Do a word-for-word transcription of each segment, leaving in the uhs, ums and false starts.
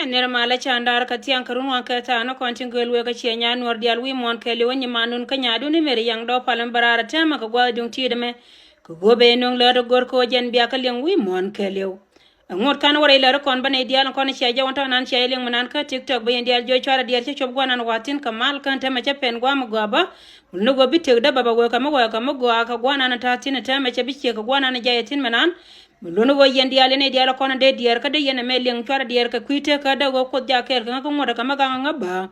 Ɛn nɛr malä candaar kä thiaŋ kä run waŋ kɛ thaak ni kɔn tin gööl wëë kä ciɛ nyaat nuɔr diaal wi̱i̱ muɔ̱ɔ̱n kɛɛliw ɛ nyimaan nun kä nyaadun i̱ meri yaŋ dɔɔk pal in bä raar ɛ täämɛ kɛ gua̱a̱th duŋ ti̱i̱t ɛmɛ. Kɛ guɔ̱p ɛ nuŋ lääri go̱r kɛ ɣöö jɛn bia kä liɛŋ wi̱i̱ muɔ̱ɔ̱n kɛɛliw. Ɛŋot ka̱n wä rɛy lääri kɔn bä nɛy diaal in kɔn cia jɛ wä tɔ̱ nan cia jɛ liɛŋ mi nan kä TikTok bä yɛn diaal jiɔ cuarɛ diɛɛr cä cop gua̱a̱r nan wa̱thi̱n kɛ mal kän täämɛ cä pɛn gua̱a̱ mi gɔaa bä. Wul ni ɣöö bi tëk däbä bä wëë kɛ mi wëë kɛ mi gɔaa kɛ gua̱a̱r nan ta̱a̱ thi̱n täämɛ cä bi ciek kɛ gua̱a̱r nan jay ɛ thi̱n mi nan. Mi luɔ̱n ɣöö yɛn diaal yɛn nɛy diaal kɔn dee diɛɛr kä dee yɛn ɛmɛ liŋ cuarɛ diɛɛr kɛ kui̱ tëk kä dee ɣöö Kuoth jak kɛɛl kɛ ŋä kä ŋuɔ̱t ɛ kɛ mi gaŋ ɛ ŋä bä.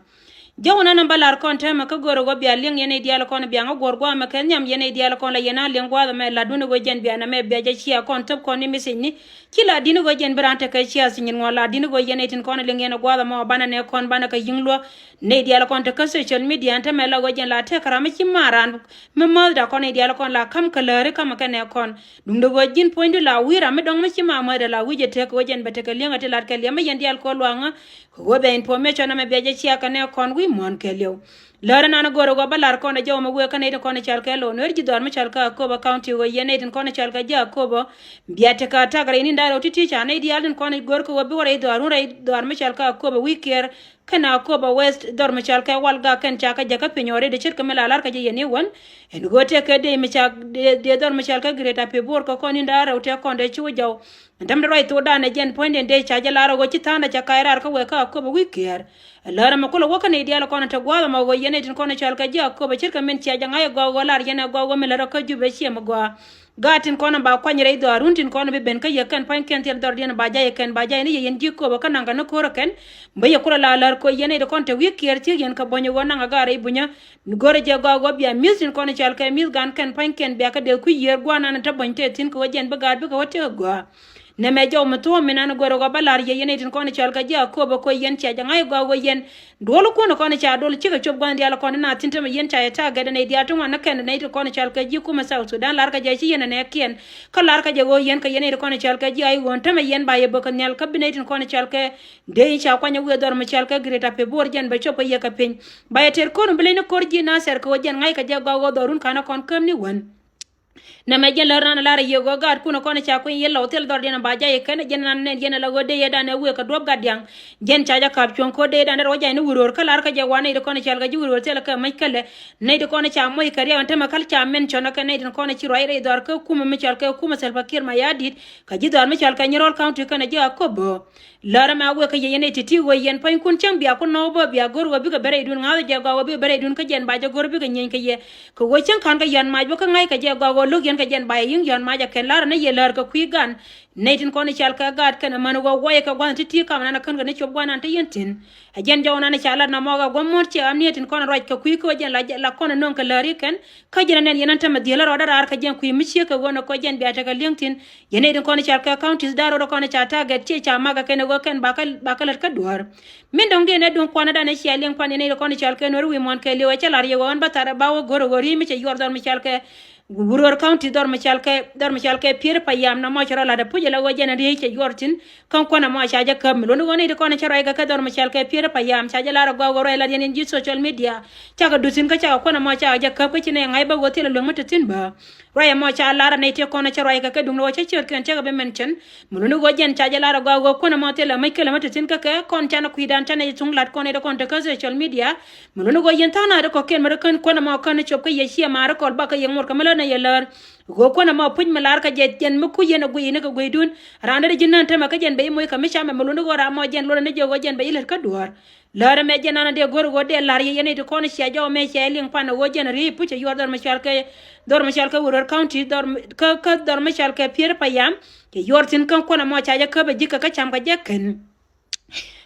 Jɔw nɛn ɛn bä lar kɔn täämɛ kä go̱o̱rä ɣöö bia liŋ yɛn nɛy diaal kɔn bia ŋä guɔ̱r gua̱a̱mɛ kɛ nhiam yɛn nɛy diaal kɔn la yɛn a liŋ gua̱a̱th ɛmɛ latdun ɣöö jɛn bia nɛmɛ bia jɛ cia kɔn thöp kɔn ni message ni. Ci latdin ɣöö jɛn bi raan tekɛ cia thi̱n nyin ŋuɔ latdin ɣöö yɛn nɛy tin kɔn liŋ yɛn gua̱a̱th ɛmɔ banɛ nɛ kɔn banɛ kɛ yi̱ŋ luɔ. Nɛy diaal kɔn tekä social media ɛn täämɛ la ɣöö jɛn la tɛk ram mi ci ma̱a̱ raan mi mäthda kɔn nɛy diaal kɔn la ka̱m kä lääri ka̱mɛ kɛ nɛ kɔn. Duundɛ ɣöö ji̱n puɔ̱nydu la wi̱i̱ ram mi dɔ̱ŋ mi ci ma̱a̱ mäthda la wi̱c ɛ tëk ɣöö jɛn bɛ tekɛ li̱eŋ ɛ ti lat kɛ liɛm mi yɛn diaal kɔn luaŋä. Kɛ ɣöö bɛ information ɛmɛ bia jɛ cia kɛ nɛ kɔn wi̱i̱ muɔ̱ɔ̱n kɛɛliw. Lääri nan go̱o̱rä ɣöö bä lar kɔn ɛ jɔw mi wëë kä nɛy tin kɔn cal kɛ lo̱o̱n wer ji̱ dhɔaar mi cal kɛ Akobo County ɣöö yɛn nɛy tin kɔn cal kɛ ji̱ Akobo. Bia tekɛ attack rɛy ni̱n da̱ŋ rɛw ti̱ti̱ ca nɛy diaal tin kɔn go̱o̱r kɛ ɣöö bi wä rɛy dhɔaarun rɛy dhɔaar mi cal kɛ Akobo wi̱i̱ kiɛɛr. Kɛn Akobo West dhɔr mi cal kɛ Walgak kɛn ca kɛ jäkä piny already ce̱tkɛ mi la lar kɛ jɛ yɛn i̱ wän. Ɛn ɣöö tëëkɛ dee mi ca dee dhɔr mi cal kɛ Greater Pibor kɛ kɔn ni̱n da̱ŋ rɛw tëë kɔn dee ci wä jɔw. Ɛn täämɛ dee ruac thokdan ɛ jɛn puɔ̱nydɛ dee ca jɛ lar ɣöö ci tha̱a̱ŋdɛ ca kac raar kä wëë kä Akobo wi̱i̱ kiɛɛr. Ɛ lär ɛmɛ kulɛ wä kä nɛy diaal kɔn te gua̱a̱th ɛmɔ ɣöö yɛn nɛy tin kɔn cɔal kɛ ji̱ Akobo ce̱tkɛ min cia jɛ ŋa̱c ɛ gɔaa ɣöö lar yɛn ɛ gɔaa ɣöö mi lät rɔ kä Jubɛ ciɛ mi gɔaa. Gaat tin kɔn ba kuany rɛy dhɔaarun tin kɔn bi ben kä yɛ kɛn pua̱nykiɛn thil dhɔrdiɛn ba jay kɛn ba jay ni yɛ yɛn ji̱ Akobo kä naŋ kɛ ni ko̱rä kɛn. Bä yɛ kulɛ la lär kɛ ɣöö yɛn nɛy ti kɔn te wi̱i̱ kiɛɛr thiek yɛn kɛ buɔ̱ny ɣöö naŋ ɛ gaat rɛy bunyä. Go̱rɛ jɛ gɔaa ɣöö bia mi̱th tin kɔn cɔal kɛ mi̱th gan kɛn pa̱nykiɛn bia kɛ dee kui̱ yiëër gua̱a̱r nan te buɔ̱ny tëë thi̱n kɛ ɣöö jɛn bi gaat bikɛ wä tëk gɔaa. Nɛmɛ jɔw mi thuɔ̱ɔ̱m mi nan go̱rɛ ɣöö bä la̱r yɛ yɛn nɛy tin kɔn cɔal kɛ ji̱ Akobo kɛ ɣöö yɛn cia jɛ ŋa̱c gɔaa ɣöö yɛn duɔl kuɔ̱n kɔn ca duɔl cikɛ cop gua̱n diaal kɔn ti na thi̱n tämɛ yɛn ca yɛ ta̱a̱ gɛt nɛy diaal ti ŋuan ni kɛn nɛy tin kɔn cɔal kɛ ji̱ kumɛ South Sudan la̱r kɛ jɛ ci yɛn ɛ nɛɛkiɛn. Kä la̱r kɛ jɛ ɣöö yɛn kɛ yɛn nɛy tin kɔn cɔal kɛ ji̱ ay ɣöö tämɛ yɛn ba yɛ bök kɛ nhial kä bi nɛy tin kɔn cɔal kɛ dee i̱ ca kuany ɛ wi̱i̱ dhɔr mi cɔal kɛ Greater Pibor jɛn bɛ cop kɛ yɛ kɛ piny. Ba yɛ tɛr ko̱r mi bi leny ni ko̱r ji̱ Nathɛr kɛ ɣöö jɛn ŋa̱ckɛ jɛ gɔaa ɣöö dhɔrun ka̱n ɛ kɔn käm ni wän. Nɛmɛ jɛn lär nan lar ɛ yɛ ɣöö gaat kun ɛ kɔn ca kuany yɛ lɔw thil dhɔr diɛn ba jay ɛ kɛn jɛn nan nɛn yɛn ɛ la ɣöö dee yɛ dan ɛ wëë kɛ duɔ̱p gat diaŋ. Jɛn ca jɛ ka̱p cuɔ̱ŋ ko̱r dee yɛ dan dee rɔ jay ni wuröör kä lar kä jɛ wa nɛy ti kɔn cɔal kɛ ji̱ wuröör thil kɛ mäc kälɛ. Nɛy ti kɔn ca moc kɛ riɛw ɛn tämɛ käl ca mention ɛ kɛ nɛy ti kɔn ci ruac rɛy dhɔr kä kumɛ mi cɔal kɛ kumɛ Salva Kiir Mayardit. Kä ji̱ dhɔaar mi cɔal kɛ Nyirol County kɛnɛ ji̱ Akobo. Lär ɛmɛ a wëë kä yɛ yɛn nɛy ti̱ti̱ ɣöö yɛn pua̱nykuɔn cäŋ bia ku nɔɔk bä bia go̱r ɣöö bikɛ ben rɛydun ŋa̱th jɛ gɔaa ɣöö bikɛ ben rɛydun kä jɛn ba jɛ go̱r bikɛ nyieeny kä yɛ. Kɛ ɣöö cäŋ ka̱n kɛ yɔ̱a̱n mac bä kä ŋa̱ckɛ jɛ gɔaa ɣöö lo̱k yɛn kɛ jɛn ba yɛ yi̱ŋ yɔ̱a̱n mac ɛ kɛn la̱rä ni yɛ läär kɛ kui̱ gan. Nɛy tin kɔn i̱ cɔal kɛ gaat kɛnɛ män ɣöö guɔyɛ kɛ gua̱th ti̱ti̱ kam nan ɛ kän kɛ ni cop gua̱n nan te yɛn thi̱n. Ɛ jɛn jɔw nan i̱ ca lat na mɔɔk ɛ gua̱n muɔ̱ɔ̱n ciɛ ɣam ni ɛ tin kɔn ɛ ruac kɛ kui̱ kä ɣöö jɛn la, la kɔn ɛ nöŋ kɛ läär i̱ kɛn. Kä jɛn ɛ nɛn yɛn ɛn tämɛ dhiel ɛ rɔɔdɛ raar kɛ jɛn kui̱ mi ciek kɛ ɣöö nɛ kɔ jɛn bia tekɛ li̱eŋ thi̱n. Yɛn nɛy tin kɔn i̱ cɔal kɛ counties da̱r rɔɔdɛ kɔn i̱ ca target ciɛ ca mak ɛ kɛn ɛ ɣöö kɛn bakɛ, bakɛ lät kä duäär. Min dɔ̱ŋ diɛn ɛ duŋ kuanädan ɛ cia liɛŋ pan yɛn nɛy tin kɔn i̱ cɔal kɛ Nuɛr wi̱i̱ muɔ̱ɔ̱n kɛɛliw ɛ cä la̱r yɛ ɣöö ɣän bä thar ɛ ba wä go̱r ɛ ɣöö ri̱i̱c mi cɛ yuɔr dhɔr mi cɔal kɛ Wuror County dhɔr mi cɔal kɛ, dhɔr mi cɔal kɛ Pier Payam na mɔ cɛ rɔ lat ɛ puc ɛ la ɣöö jɛn ɛ riey cɛ yuɔr thi̱n. Kä kuän ɛmɔ ca jɛ käp mi luɔ̱n ɣöö nɛy ti kɔn cä ruac kɛ kɛ dhɔr mi cɔal kɛ Pier Payam ca jɛ lar ɛ gɔaa ɣöö ruac lat yɛn in ji̱ social media. Cakɛ duth thi̱n kä cakɛ kuän ɛmɔ cakɛ jɛ käp kä ci nɛy ŋa̱c bä ɣöö thilɛ luäŋ mi te thi̱n bä. Ruac ɛmɔ ca lar ɛ nɛy ti kɔn cä ruac kɛ kɛ duŋ ni ɣöö cä ciötkiɛn cakɛ bi mention. Mi luɔ̱n ɣöö jɛn ca jɛ lar ɛ gɔaa ɣöö kuän ɛmɔ thilɛ mäc kälɛ mi te thi̱n kä kɛ kɔn canɛ kui̱dan canɛ cuŋ lat kɔn nɛy ti kɔn te kä social media. Mi luɔ̱n ɣöö yɛn tha̱a̱ŋ na̱a̱t kɔ̱kiɛn mi ri kän kuän ɛmɔ kän cop kä yɛ ciɛ ma̱a̱r kɔl bakɛ yɛ ŋot kɛ mi lät ni yɛ läär. Ɣöö kuän ɛmɔ puc mi lar kä jɛ jɛn mi kuc yɛn ɛ guiy ni kɛ guiydun. Raan dee ji̱ nään tämɛ kä jɛn bɛ i̱ moc kɛ mi camɛ mi luɔ̱n ɣöö ram mɔ jɛn luɔt ni jɛ ɣöö jɛn bɛ i̱ lät kä duäär. Läär ɛmɛ jɛn an dee go̱r ɣöö dee la̱r yɛ yɛn i̱ ti kɔn cia jɔw mɛ cia liŋ pan ɣöö jɛn ri̱i̱c puc ɛ yuɔr dhɔr mi cɔal kɛ, dhɔr mi cɔal kɛ Wuror County, dhɔr mi, kä, kä dhɔr mi cɔal kɛ Pier Payam. Cɛ yuɔr thi̱n kä kuän ɛmɔ ca jɛ käp ɛ ji̱ kɛ kä cam kɛ jɛ kɛn.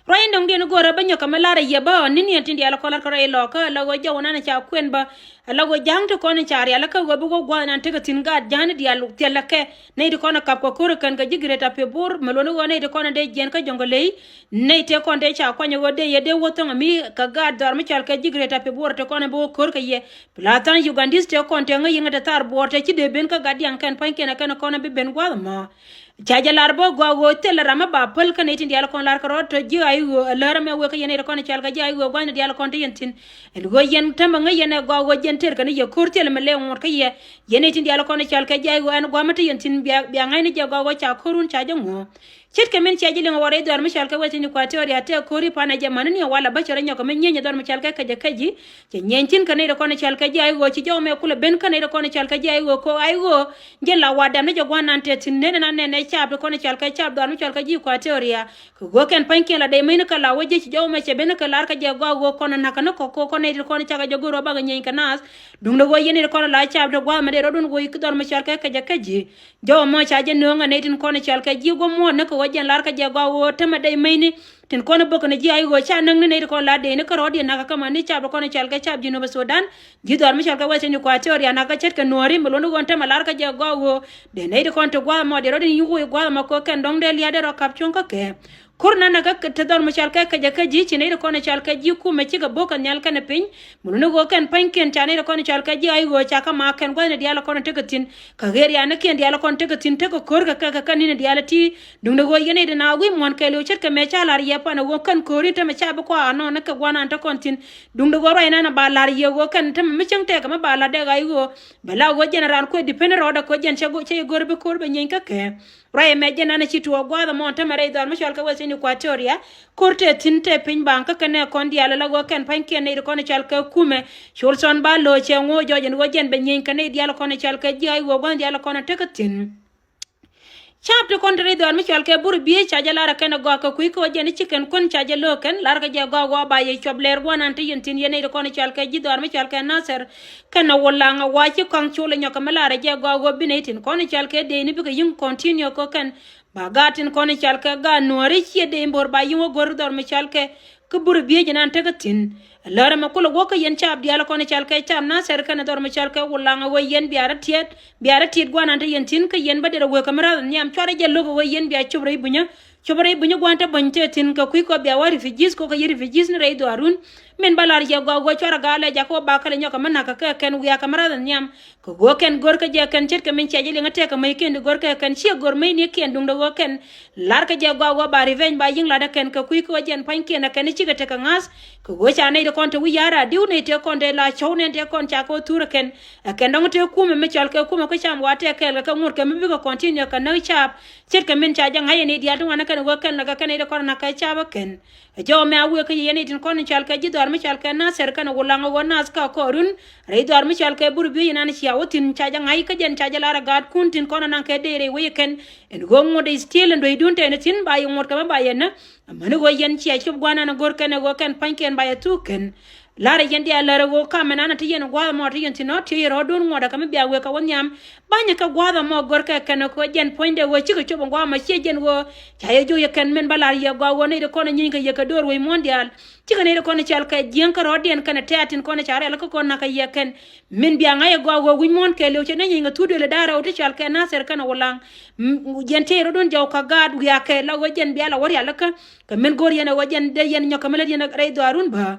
Ruac in dɔ̱ŋ diɛn i̱ go̱o̱rä bä nyɔk kɛ mi lar ɛ yɛ bä ɔ ni̱n yɛn tin diaal kɔn lat kɛ ruac ilɔ kä la ɣöö jɔw nan ca kuɛn bä. Ala ɣöö ja̱a̱ŋ ti kɔn in ca rial kä ɣöö bi ɣöö gua̱a̱th nan tekɛ thi̱n gaat ja̱a̱ni diaal thilɛ kɛ. Nɛy ti kɔn in kap kɛ ko̱r in kɛn kɛ ji̱ Greater Pibor mi luɔ̱n i̱ ɣöö nɛy ti kɔn in dee jiɛn kä Jɔŋgɛ ley. Nɛy tëë kɔn tëë ca kuany ɣöö dee yɛ dee wä thäŋ ami kɛ gaat dhɔaar mi cɔal kɛ ji̱ Greater Pibor tëë kɔn in bi wä ko̱r kɛ yɛ. Pla tha̱a̱ŋ Ugandis tëë kɔn tëë ŋäc yiŋ in te thaar buɔɔr tëë ci dee ben kä gat diaŋ kɛn pua̱nykiɛn ɛ kɛn kɔn in bi ben gua̱a̱th ɛmɔ. Ca jɛ lar bä gɔaa ɣöö thilɛ ram mi ba päl kä nɛy tin diaal kɔn lar kɛ rɔɔd tɔ ji̱ ay ɣöö ɛ lär ɛmɛ wëë kä yɛn nɛy ti kɔn cɔal kɛ ji̱ ay ɣöö gua̱thni diaal kɔn te yɛn thi̱n. Ɛn ɣöö yɛn tämɛ ŋäc yɛn ɛ gɔaa ɣöö jɛn tër kɛn yɛ ko̱r thilɛ mi lɛ ŋuɔ̱t kä yɛ. Yɛn nɛy tin diaal kɔn cɔal kɛ ji̱ ay ɣöö ɛn gua̱a̱th mi te yɛn thi̱n bia, bia ŋa̱cni jɛ gɔaa ɣöö ca ko̱run ca jɛ ŋuɔ̱ɔ̱k. Ce̱tkɛ min cia ji̱ liŋ wä rɛy dhɔaar mi cɔal kɛ Western Equatoria tɛk ko̱ri pan ɛ jɛ mani ni ɛ wal a bä cɛ rɔ nyɔk kɛ mi nyieeny ɛ dhɔaar mi cɔal kɛ Kɛjɛ Kɛji. Cɛ nyieeny thi̱n kä nɛy ti kɔn cɔal kɛ ji̱ Aigöö ci jɔw mɛ kulɛ ben kä nɛy ti kɔn cɔal kɛ ji̱ Aigöö kɛ ɣöö Aigöö ji̱ la wa dɛm ni jɛ gua̱n nan tɛth thi̱n nɛn nan nɛn ɛ caap ti kɔn cɔal kɛ caap dhɔaar mi cɔal kɛ ji̱ Equatoria. Kɛ ɣöö kɛn pa̱nykiɛn la dee meny ni kɛ la wä ji̱ ci jɔw mɛ cɛ ben ni kɛ lar kä jɛ gɔaa ɣöö kɔn nakä ni kɔk kɔn nɛy ti kɔn cakɛ jɛ go̱r ɣöö bakɛ nyieeny kɛ naath. Duundɛ ɣöö yɛn nɛy ti kɔn la caap ti gua̱a̱th mɛ dee rɔ̱dun ɣöö i̱ ki dhɔaar mi cɔal kɛ Kɛjɛ Kɛji. Jɔw mɔ ca jɛ nööŋ ɛ nɛy tin kɔn cɔal kɛ ji̱ guɔ muɔ̱ɔ̱n ni kɛ ɣöö jɛn lar kä jɛ gɔaa ɣöö tämɛ dee meny ni. Tin kɔn bo̱k ni ji̱ Aigöö ca näk ni nɛy ti kɔn la dee ni kä rɔ̱diɛn nakä kä man ni caap ti kɔn cɔal kɛ caap Jinub Sudan. Ji̱ dhɔaar mi cɔal kɛ Western Equatoria nakä ce̱tkɛ nuɔ̱ɔ̱ri mi luɔ̱n ni ɣöö tämɛ lar kä jɛ gɔaa ɣöö dee nɛy ti kɔn ti gua̱a̱th mɔ dee rɔ̱diɛn yi̱ ɣöö gua̱a̱th mɔ kɛ ɣöö kɛn dɔ̱ŋ dee lia̱a̱ dee rɔ kap cuɔ̱ŋ kä kɛ. Ko̱r nan nakä te dhɔr mi cɔal kɛ Kɛjɛ Kɛji ci nɛy ti kɔn cɔal kɛ ji̱ kumɛ cikɛ bo̱k kɛ nhial kɛnɛ piny. Mi luni ɣöö kɛn pa̱nykiɛn ca nɛy ti kɔn cɔal kɛ ji̱ Aigöö ca kä ma kɛn gua̱thni diaal kɔn tekɛ thi̱n. Kä ɣerianikiɛn diaal kɔn tekɛ thi̱n tekɛ ko̱r kɛ kɛ kɛ kɛn ni̱n diaal ti. Duundɛ ɣöö yɛn nɛy ti na wi̱i̱ muɔ̱ɔ̱n kɛɛliw ce̱tkɛ mëë ca la̱r yɛ pan ɣöö kɛn ko̱ri tämɛ ca bi kua anɔɔnɛ kɛ gua̱nan te kɔn thi̱n. Duundɛ ɣöö ruac nan a ba la̱r yɛ ɣöö kɛn tämɛ mi cäŋ tɛkɛ mi ba la̱r dee Aigöö. Bɛ la ɣöö jɛn raan kuɛ depend rɔɔdɛ kɛ ɣöö jɛn cɛ go̱-, cɛ go̱r bi ko̱r bɛ nyieeny kä kɛ. Ruac ɛmɛ jɛn an ci tuɔɔk gua̱a̱th ɛmɔ tämɛ rɛy dhɔaar mi cɔal kɛ Western Equatoria. Ko̱r tɛ thi̱n tɛ piny baŋ kä kɛnɛ kɔn diaal la ɣöö kɛn pa̱nykiɛn nɛy ti kɔn cɔal kɛ kumɛ. Col thɔn ba lo̱o̱ cɛ ŋo̱o̱ jɔɔc ɛn ɣöö jɛn bɛ nyieeny kɛ nɛy diaal kɔn cɔal kɛ ji̱ Aigöö gua̱th diaal kɔn tekɛ thi̱n. Caap ti kɔn te rɛy dhɔaar mi cɔal kɛ Bur Biey ca jɛ lar ɛ kɛn ɛ gɔaa kɛ kui̱ kä ɣöö jɛn i̱ ci kɛn kuän ca jɛ lo̱o̱k kɛn lar kɛ jɛ gɔaa ɣöö ba yɛ cuɔp lɛɛr gua̱nan te yɛn thi̱n yɛn nɛy ti kɔn cɔal kɛ ji̱ dhɔaar mi cɔal kɛ Nasir. Kɛn ɛ Wulaŋ ɛ wa ci kɔaŋ col ɛ nyɔk kɛ mi lar ɛ jɛ gɔaa ɣöö bi nɛy tin kɔn cɔal kɛ dee ni bikɛ yi̱ŋ continue kɛ kɛn. Ba gaat tin kɔn cɔal kɛ gaat nuääri ciɛ dee in bo̱r ba yi̱ŋ wä go̱r dhɔr mi cɔal kɛ. Kä Bur Biey ji̱ nan tekɛ thi̱n. Lär ɛmɛ kulɛ wä kä yɛn caap diaal kɔn cɔal kɛ caap Nasir kɛn dhɔr mi cɔal kɛ Wulaŋ ɛ ɣöö yɛn bia rɔ tiɛt, bia rɔ tiɛt guanan te yɛn thi̱n kä yɛn bä derɛ wek kɛ mi rath nhiam cuarɛ jɛ lo̱k ɛ ɣöö yɛn bia cop rɛy bunyä. Cop rɛy bunyä guan te buny te thi̱n kɛ kui̱ kɔ bia wä refugees kɔ kɛ yɛ refugees ni rɛy dhɔaarun. Min bä lar yɛ gɔaa ɣöö cuarɛ gaa lɛ jakä wä ba kälɛ nyɔk kɛ mi nakä kɛ kɛn wiakä mi rath nhiam. Kɛ ɣöö kɛn go̱rkä jɛ kɛn ce̱tkɛ min cia jɛ liŋä tɛkɛ mäckiɛn di go̱rkä kɛn ciɛ go̱r mäcnikiɛn duŋdɛ ɣöö kɛn. Larkä jɛ gɔaa ɣöö ba revenge ba yi̱ŋ latdä kɛn kɛ kui̱ kä ɣöö jɛn pa̱nykiɛn ɛ kɛn cikɛ tekɛ ŋa̱th. Kɛ ɣöö ca nɛy ti kɔn te wi̱c ya̱r a diw nɛy tëë kɔn te la cɔw nɛn tëë kɔn ca kɛ ɣöö thur ɛ kɛn. Ɛ kɛn dɔ̱ŋ tëë kumɛ mi cɔal kɛ kumɛ kä cam wa tɛk kɛɛl kɛ kɛ ŋot kɛ mi bikɛ continue kɛ näk caap. Ce̱tkɛ min ca jɛ ŋa̱c ɛ nɛy diaal ti ŋuan ɛ kɛn ɣöö kɛn lɛ kɛ kɛn nɛy ti kɔn ɛ na̱k kɛ caap ɛ kɛn. Ɛ jɔw mɛ a wëë kä yɛ yɛn i̱ tin kɔn in cɔal kɛ ji̱ dhɔaar mi cɔal kɛ Nasir kɛnɛ Wulaŋ ɛ ɣöö naath kä kɔɔrun. Rɛy dhɔaar mi cɔal kɛ Bur Biey inan cia wä thi̱n ca jɛ ŋa̱c kä jɛn ca jɛ lar ɛ gaatkun tin kɔn anaŋ kɛ dee rɛy wec ɛ kɛn. Ɛn ɣöö ŋot ɛ still ɛn duecdun tɛn ɛ thi̱n ba yɛ ŋot kɛ mi ba yɛ nä. Amäni ɣöö yɛn cia cop gua̱nan ɛ go̱r kɛn ɛ ɣöö kɛn pa̱nykiɛn ba yɛ thuk kɛn. Lar ɛ yɛn diaal lär ɛ ɣöö kamɛ nan ɛ ti yɛn gua̱a̱th ɛmɔ ti yɛn thi̱n ɔ ti yɛ rɔ̱ɔ̱dun ŋuɔ̱t ɛ kɛ mi bia wëë kɛ wä nhiam. Banyɛ kɛ gua̱a̱th ɛmɔ gör kɛ kɛn ɛ kɛ jɛn puɔ̱nydɛ ɣöö cikɛ cop ɛn gua̱a̱th ɛmɔ ciɛ jɛn ɣöö ca yɛ joc yɛ kɛn min bä la̱r yɛ gɔaa ɣöö nɛy ti kɔn ɛ nyieeny kɛ yɛ kɛ do̱r wec muɔ̱ɔ̱n diaal. Cikɛ nɛy ti kɔn ɛ cɔal kɛ jiäŋ kä rɔ̱ɔ̱diɛn kɛnɛ tɛ̈t tin kɔn ɛ ca rɛl kä kɔn na̱k kɛ yɛ kɛn. Min bia ŋa̱c ɛ gɔaa ɣöö wi̱c muɔ̱ɔ̱n kɛɛliw cɛ ni nyieeny kɛ thuk duël ɛ da̱a̱r rɛw ti cɔal kɛ Nasir kɛnɛ Wulaŋ. Jɛn tëë rɔ̱dun jɔw kä gaat wiakɛ la ɣöö jɛn bia la wä rialikä. Kɛ min go̱o̱r yɛn ɛ ɣöö jɛn dee yɛn nyɔk kɛ mi lät yɛn rɛy dhɔaarun bä.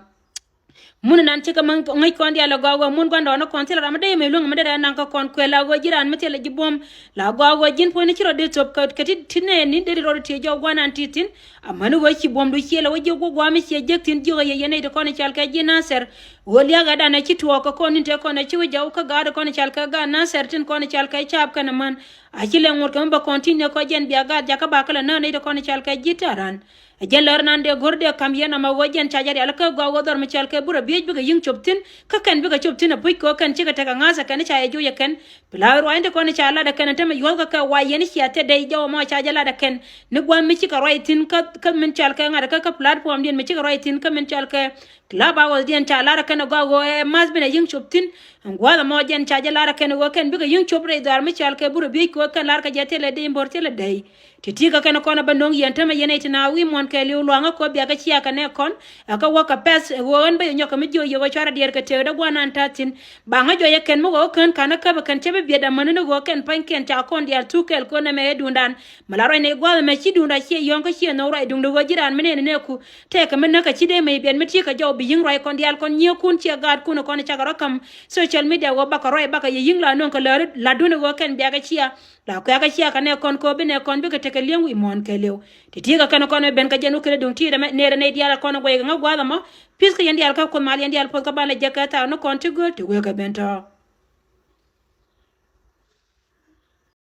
Mun nan cikɛ mi ŋäc kɔn diaal ɛ gɔaa ɣöö mun gua̱ndɔɔŋnikɔn thilɛ ram mi dee mɛ luäŋ mi derɛ naŋ kä kɔn kuɛ la ɣöö ji̱ raan mi thilɛ ji̱ buɔ̱m. La gɔaa ɣöö ji̱n puɔ̱nyni ci rɔ dee thop kɛ ti ti nɛɛni dee rɔɔd ti jɔw gua̱nan ti thi̱n. Amäni ɣöö ci buɔ̱mdu ciɛ lɛ wä jiök gua̱a̱ mi ciɛ jiäk thi̱n jiök ɛ yɛ yɛn nɛy ti kɔn cɔal kɛ ji̱ Nasir. Ɣöö lia̱kɛ danɛ ci tuɔɔk kɛ kɔn ni̱n te kɔn ɛ ci wä jɔw kä gaat kɔn cɔal kɛ gaat Nasir tin kɔn cɔal kɛ caap kɛnɛ män. A ci lɛ ŋot kɛ mi bä kɔn ti nɛ kɔ jɛn bia gaat jakä ba kɛ lɛ nä nɛy ti kɔn cɔal kɛ ji̱ Taran. Ɛ jɛn lär nan dee go̱r dee ka̱m yɛn ɔmɔ ɣöö jɛn ca jɛ rial kä gɔaa ɣöö dhɔr mi cɔal kɛ Bur Biey bikɛ yi̱ŋ cop thi̱n. Kä kɛn bikɛ cop thi̱n ɛ puc kɛ ɣöö kɛn cikɛ tekɛ ŋa̱th ɛ kɛn ca yɛ joc ɛ kɛn. Pla ruaacni ti kɔn ca lat ɛ kɛn ɛ tämɛ yuɔ̱thkɛ kɛ wa yɛn cia thil dee jɔw ɔmɔ ca jɛ lat ɛ kɛn. Ni gua̱a̱th mi cikɛ ruac thi̱n kä, kä min cɔal kɛ ŋa̱t kä, kä platform diɛn mi cikɛ ruac thi̱n kä min cɔal kɛ Clubhouse diɛn ca lar ɛ kɛn ɛ gɔaa ɣöö ɛ math binɛ yi̱ŋ cop thi̱n. Ɛn gua̱a̱th ɛmɔ jɛn ca jɛ lar ɛ kɛn ɛ ɣöö kɛn bikɛ yi̱ŋ cop rɛy dhɔaar mi cɔal kɛ Bur Biey kɛ ɣöö kɛn lar kɛ jɛ thilɛ dee in bo̱r thilɛ dɛy. Ti̱ti̱ kɛ kɛn kɔn ɛ bä no̱o̱ŋ yɛn tämɛ yɛn nɛy ti na wi̱i̱ muɔ̱ɔ̱n kɛɛliw luaŋä kɛ ɣöö bia kɛ cia kɛ nɛ kɔn. Ɛ kɛ wä kɛ pɛth ɛ ɣöö ɣän bä yɛ nyɔk kɛ mi jiök yɛ ɣöö cuarɛ diɛɛr kɛ tëëkdä gua̱nan ta̱a̱ thi̱n. Ba ŋäc jɔyɛ kɛn mi ɣɔw kään ka̱n ɛ käp ɛ kɛn cä bi biɛt amäni ni ɣöö kɛn pa̱nykiɛn ca kɔn diaal thuk kɛɛl kɛ ɣöö nɛmɛ ɛ duundan. Mi la ruacnɛ i̱ gua̱a̱th ɛmɛ ci duunda ciɛ yɔ̱ŋ kä ciɛ nhɔk ruac duundɛ ɣöö ji̱ raan mi nɛɛni nɛɛku. Tëëkɛ mi näk kɛ ci dee mec biɛt mi ti̱i̱ kɛ jɔw bi yi̱ŋ ruac kɔn diaal kɔn nyiëëkun ciɛ gaatkun ɛ kɔn cakɛ rɔ ka̱m. Social media ɣöö bakɛ ruac bakɛ yɛ yi̱ŋ la nöŋ kɛ lääri latdun ɛ ɣöö kɛn biakɛ cia. La kuɛ̈kä cia kɛ nɛ kɔn kɛ ɣöö bi nɛ kɔn bikɛ tekɛ li̱eŋ wi̱i̱ muɔ̱ɔ̱n kɛɛliw. Ti̱ti̱ kɛ kɛn kɔn ɛ ben kɛ jɛn wä kɛn ɛ duŋ ti̱i̱t ɛmɛ nɛɛrɛ nɛy diaal ɛ kɔn ɛ guɛc kɛ ŋä gua̱a̱th ɛmɔ. Pi̱th kä yɛn diaal kä Kuoth mal yɛn diaal puɔ̱th kä banɛ jek kɛ thaak ni kɔn ti gööl ti wëë kɛ ben tɔ̱.